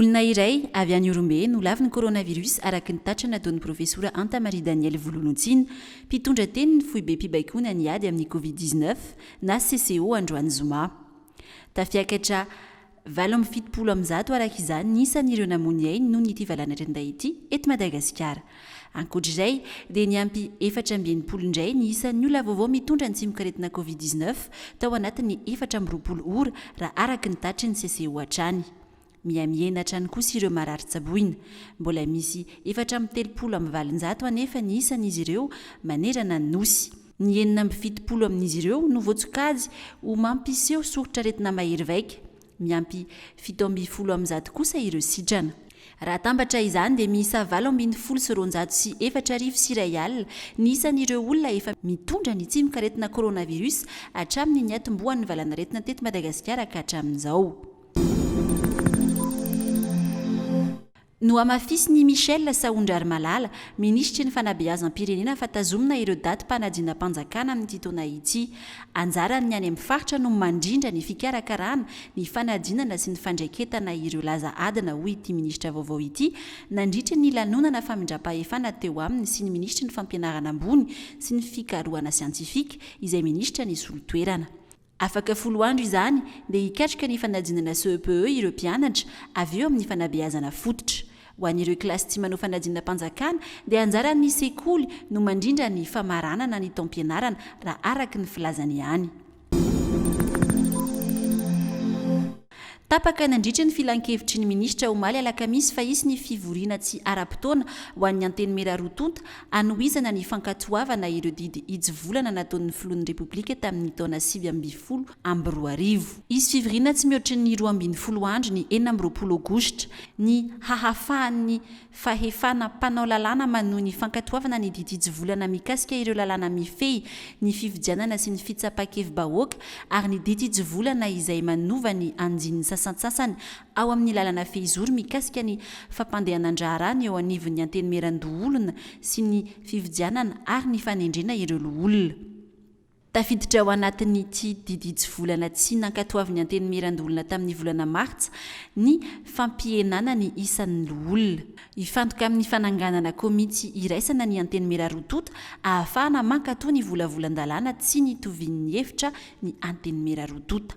Olona iray avy any Ihorombe no lavin'ny coronavirus araka ny tatitra nataon'ny Profesora Anta Marie Danielle Vololontsina, mpitondra tenin'ny foibem-pibaikoana ny ady amin'ny Covid 19 na CCO androany zoma. Tafiakatra 178 araka izany ny isan'ireo namoy ny ainy noho ny ity valanaretina ity eto Madagasikara. Ankoatra izay dia niampy 64 indray ny isan'ny olona vaovao mitondra ny tsimokaretina Covid 19 tao anatin'ny 24 ora raha araka ny tatitry ny CCO hatrany. Mihamihena hatrany kosa ireo marary tsaboina. Mbola misy 834 anefa ny isan'izy ireo manerana ny Nosy. Ny 76 amin'izy ireo no voatsokajy ho mampiseho soritr'aretina mahery vaika. Miampy 117 kosa ireo sitrana. Raha atambatra izany dia miisa 1218 001 ny isan'ireo olona efa mitondra ny tsimokaretina coronavirus hatramin'ny niatombohan'ny valanaretina teto Madagasikara ka hatramin'izao. Nohamafisin'i Michel Sahondrarimalala, minisitry ny Fanabeazam-pirenena fa tazomina ireo datim-panadinam-panjakana amin'ity taona ity. Anjaran'ny any amin'ny faritra no mandrindra ny fikarakarana ny fanadinana sy ny fandraiketana ireo laza adina, hoy ity minisitra vaovao ity nandritry ny lanonana famindram-pahefana teo aminy sy ny minisitry ny Fampianarana ambony sy ny fikarohana siantifika izay minisitra nisolo toerana. Afaka folo andro izany dia hikatrika ny fanadinana CEPE ireo mpianatra avy eo amin'ny fanabeazana fototra. Ho an'ireo kilasy tsy manao fanadinam-panjakana dia anjaran'ny sekoly no mandrindra ny famaranana ny taom-pianarana raha araka ny filazany ihany. Tapaka nandritra ny filankevitry ny minisitra omaly alakamisy fa hisy ny fivoriana tsy ara-potoana ho an'ny Antenimiera roa tonta hanohizana ny fankatoavana ireo didy hitsivolana nataon'ny filohan'ny Repoblika tamin'ny taona 2019. Hisy fivoriana tsy mihoatry ny 12 andro ny 26 aogositra ny hahafahan'ny Fahefana mpanao lalàna manohy ny fankatoavana ny didy hitsivolana mikasika ireo lalàna mifehy ny fifidianana sy ny fitsapan-kevi-bahoaka ary ny didy hitsivolana izay manova ny andininy sasantsasany ao amin'ny lalana fehizoro mikasika ny fampandehanan-draharaha ny eo anivon'ny Antenimierandoholona sy ny fifidianana ary ny fanendrena ireo loholona. Tafiditra ao anatin'ity didy hitsivolana tsy nankatoavin'ny Antenimierandoholona tamin'ny volana martsa ny fampihenana ny isan'ny loholona. Hifantoka amin'ny fananganana komity iraisana ny Antenimiera roa tonta ahafahana mankato ny volavolan-dalàna tsy nitovian'ny hevitra ny Antenimiera roa tonta.